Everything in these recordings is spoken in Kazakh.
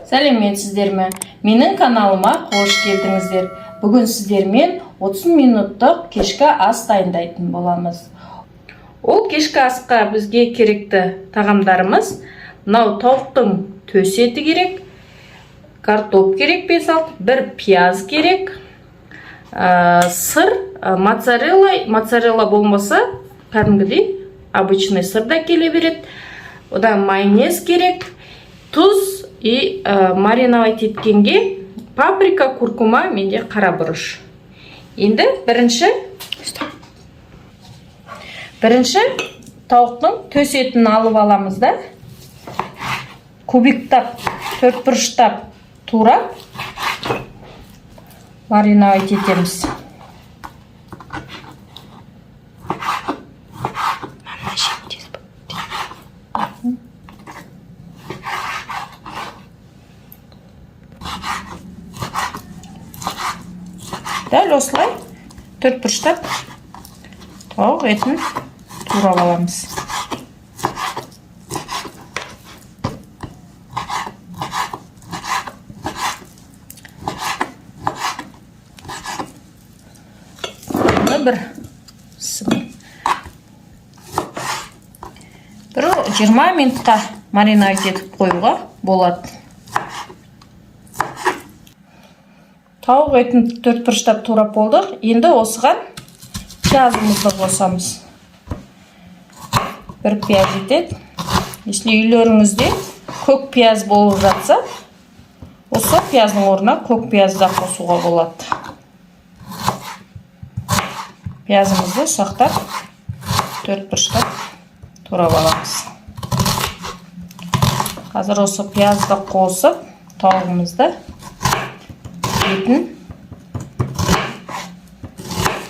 Сәлеметсіздер ме? Менің каналыма қош келдіңіздер. Бүгін сіздермен 30 минуттық кешкі ас дайындайтын боламыз. Ол кешкі асқа бізге керекті тағамдарымыз: мынау тауықтың төс еті керек, картоп керек 5-6, бір пияз керек, сыр, моцарелла, моцарелла болмаса, кәдімгідей обычный сыр да келе береді. Одан майонез керек, тұз и мариновать еткенге паприка, куркума, менде қара бұрыш. Енді бірінші тауықтың төс етін алып аламыз да, кубиктап, төрт бұрыштап турап, мариновать етеміз. Дәл осылай төрт бұрыштап тауық етін турап аламыз. Бұны бір 20 минутқа мариновать етіп қоюға болады. Тауық етін төрт бұрыштап турап болдық. Енді осыған пиязымызды қосамыз. Бір пияз жетеді. Если үйлеріңізде көк пияз болып жатса, осы пияздың орнына көк пияз да қосуға болады. Пиязымызды ұсақтап, төрт бұрыштап турап аламыз. Қазір осы пиязды қосып, тауығымызды, етін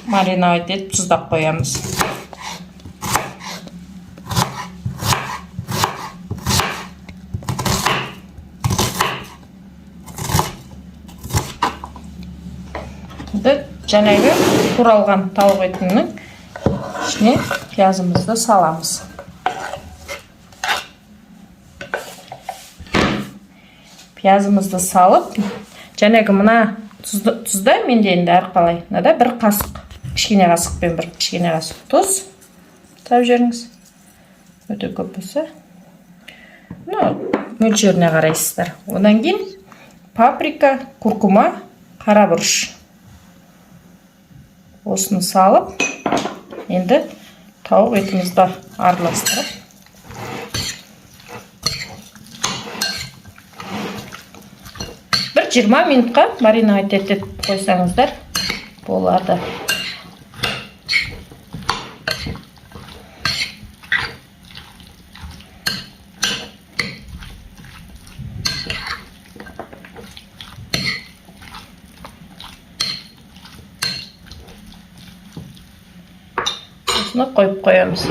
мариновать етіп, тұздап қоямыз. Енді жаңағы туралған тауық етінің ішіне пиязымызды саламыз. Пиязымызды салып, жаңағы мына тұзды менде енді әрқалай, мынада бір қасық, кішкене қасықпен бір кішкене қасық тұз салып жіберіңіз. Өте көп болса, ну, мөлшеріне қарайсыздар. Одан кейін паприка, куркума, қара бұрыш, осыны салып, енді тауық етімізді араластырып, бір 20 минутқа мариновать етіп қойсаңыздар болады. Осыны қойып қоямыз.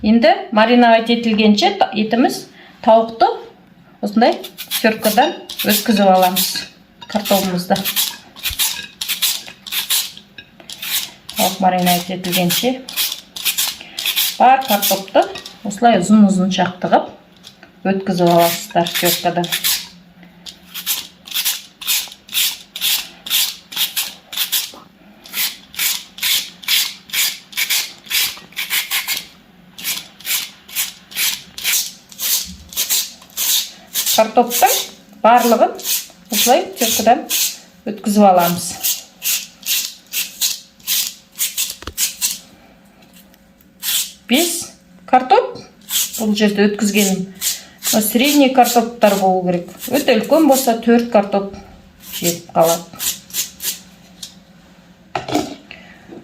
Енді мариновать етілгенше етіміз, тауықты осындай теркадан өткізіп аламыз картобымызды. Тауық мариновать етілгенше бар картопты осылай ұзын ұзын шақты қылып өткізіп аласыздар теркадан. Картоптың барлығын осылай теркадан өткізіп аламыз. Бес картоп бұл жерде өткізгенім. Мына средний картоптар болу керек. Өте үлкен болса, төрт картоп жетіп қалады.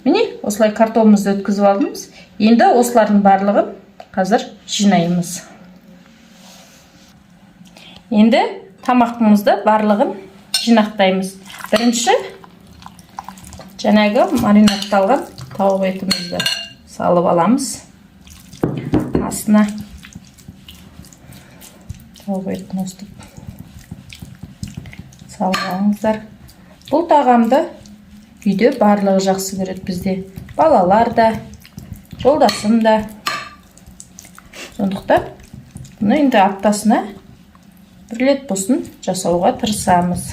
Міне, осылай картопымызды өткізіп алдымыз. Енді осылардың барлығын қазір жинаймыз. Енді тамағымызды барлығын жинақтаймыз. Бірінші жаңағы маринадталған тауық етімізді салып аламыз астына. Тауық етін өстіп салып алыңыздар. Бұл тағамды үйде барлығы жақсы көреді бізде, балалар да, жолдасым да. Сондықтан Бұны енді аптасына бір рет болсын жасауға тырысамыз.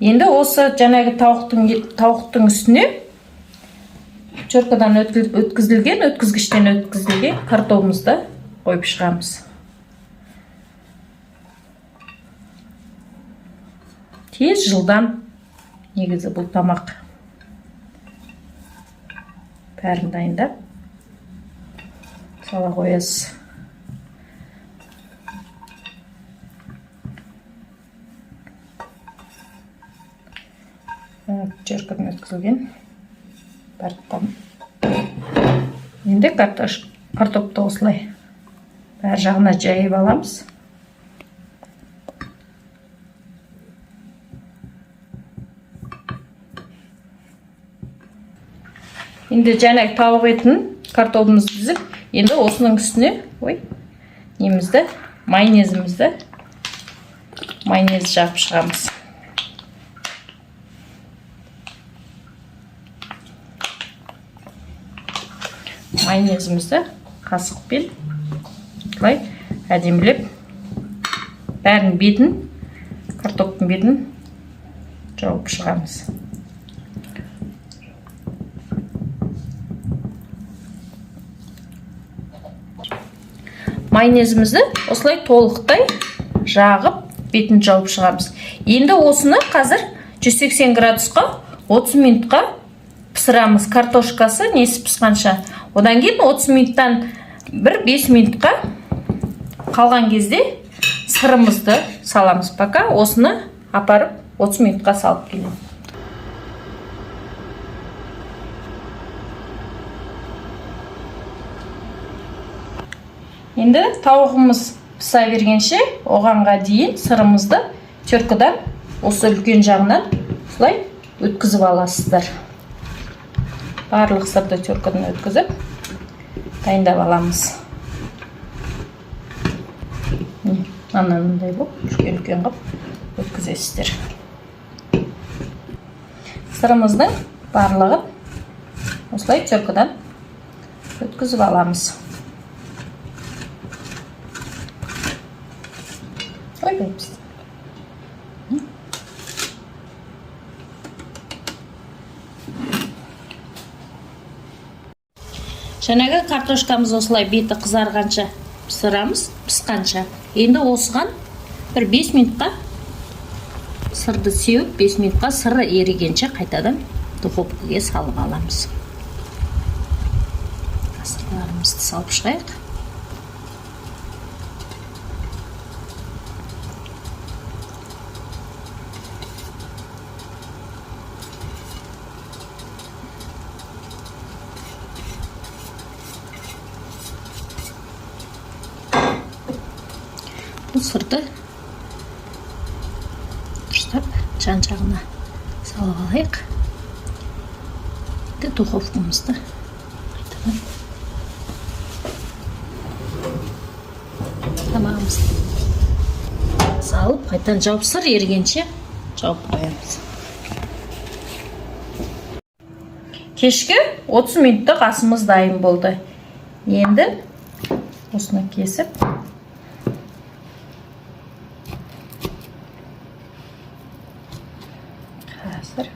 Енді осы жаңағы тауықтың үстіне теркадан өткізілген, өткізгіштен өткізілген картобымызды қойып шығамыз. Тез, жылдам негізі бұл тамақ. Бәрін дайындап сала қоясыз. Теркадан өткізілген бәрі. Енді картопты осылай бәр жағына жайып аламыз. Енді жаңағы тауық етін, картобымызды тізіп, енді осының үстіне, ой, немізді, майонезімізді, майонез жағып шығамыз. Майонезімізді қасықпен былай әдемілеп бәрін бетін, картоптың бетін жауып шығамыз. Майонезімізді осылай толықтай жағып, бетін жауып шығамыз. Енді осыны қазір 180 градусқа 30 минутқа пісірамыз, картошкасы несі пісқанша. Одан кейін 30 минуттан бір 5 минутқа қалған кезде сырымызды саламыз. Пока осыны апарып 30 минутқа салып келемін. Енді тауығымыз піса бергенше, оғанға дейін сырымызды теркадан осы үлкен жағынан осылай өткізіп аласыздар. Барлық сырды теркадан өткізіп дайындап аламыз. Міне, мынандай болып үлкен үлкен қылып өткізесіздер. Сырымыздың барлығын осылай теркадан өткізіп аламыз. Ойбай, жаңағы картошкамыз осылай беті қызарғанша пісірамыз, пісқанша. Енді осыған бір 5 минутқа сырды сеуіп, 5 минутқа сыры ерігенше қайтадан духовкаге салып аламыз. Сырларымызды салып шығайық. Бұл сырды дұрыстап жан жағына салып алайық. Енді духовкамызды қайтадан тамағымызды салып, қайтадан жауып, сыр ерігенше жауып қоямыз. Кешкі 30 минуттық асымыз дайын болды. Енді осыны кесіп, қазір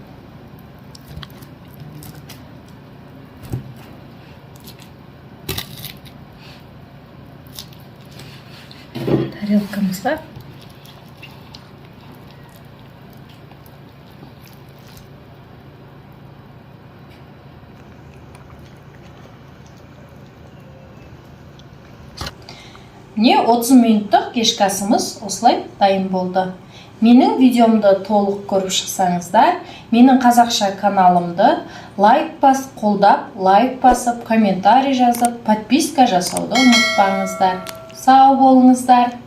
тарелкамызға міне, 30 минуттық кешкі асымыз осылай дайын болды. Менің видеомды толық көріп шықсаңыздар, менің қазақша каналымды лайк бас, қолдап, лайк басып, комментарий жазып, подписка жасауды ұмытпаңыздар. Сау болыңыздар.